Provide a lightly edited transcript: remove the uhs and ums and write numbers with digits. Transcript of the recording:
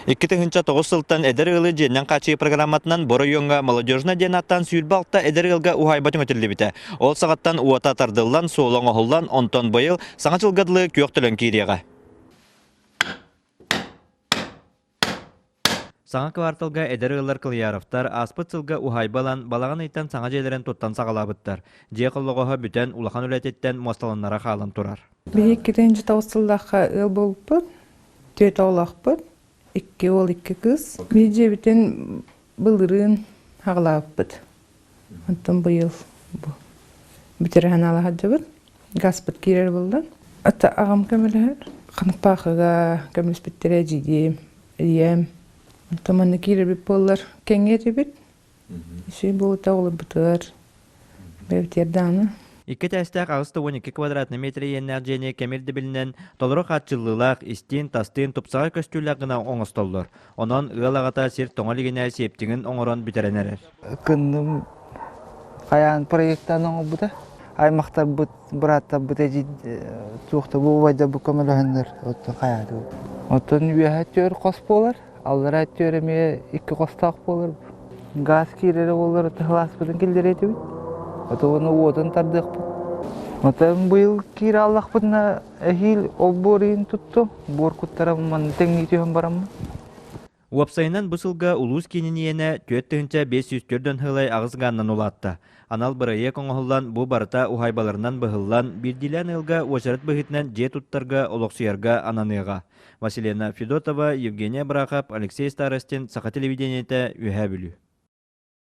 2009 сылтан эдэр ыалы дьиэнэн хааччыйыы программатынан бу оройуоҥҥа Молодежная диэн ааттаан 26 эдэр ыалга уһаайба түҥэтиллибитэ. Ол саҕаттан уота тардыллан, суола оҥоһуллан, онтон быйыл Саҥа дьылга дылы күөх төлөн киириэҕэ. Саҥа кварталга эдэр ыаллар Кылыяровтар ааспыт сылга уһаайба ылан, балаҕан ыйтан саҥа дьиэлэрин туттан саҕалаабыттар. Дьиэ холлоҕоһо бүтэн, улахан үлэтиттэн муосталаннара хаалан турар. Биһиги 2009 сыллаахха ыал буолбуппут, түөрт оҕолоохпут, икки уол, икки кыыс. Биһиги дьиэбитин былырыын аҕалаабыппыт. Онтон быйыл бу бүтэрэ санаала сылдьабыт. Газпыт киирэр буолла. Ата аҕам көмөлөһөр. Ханапаахыга көмөлөспүттэрэ эдьиийим, ийэм. Онтон манна киирэрбит буоллар кэҥиэ этибит. Үсүй буолута оҕолорбутугар бэйэбитигэр даҕаны. Икки этээстээх 82 квадратный метр иэннээх дьиэни кэм ирдэбилинэн толору хааччыллыылаах, истиин-тастыын тупсаҕай көстүүлээх гына оҥостоллор. Онон ыал аҕата сир тоҥо илигинэ сиэптиҥин оҥорон бүтэрэн эрэр. Кынным хайаан проектаан оҥорбута. Аймахтарбыт, бырааттарбыт эдьиий туох да бу убайдарбыт көмөлөһөннөр оттон хайаатыбыт. Оттон үөһэ түөр хос буолар, аллараа түөр эмиэ икки хостоох буолар. Газ киирэрэ буоллар тыһылааспытын киллэриэ этибит. Отуну уотун тардыахпыт. Оттон быйыл киирэ аллахпытына эһиил олбуор иһин туттум. Буор куттара манна тэҥнии түһэн бараммын. Уопсайынан бу сылга улуус киинин иэнэ 4504 сылай аҕыс гааннан улаатта. Анал бырайыак оҥоһуллан, бу барыта уһаайбаларынан быһыллан, биирдиилээн ыалга уочарат быһыытынан дьиэ туттарга, олохсуйарга ананыаҕа. Василена Федотова, Евгения Брахов, Алексей Старостин, Саха телевидениетэ, Үөһээ Бүлүү.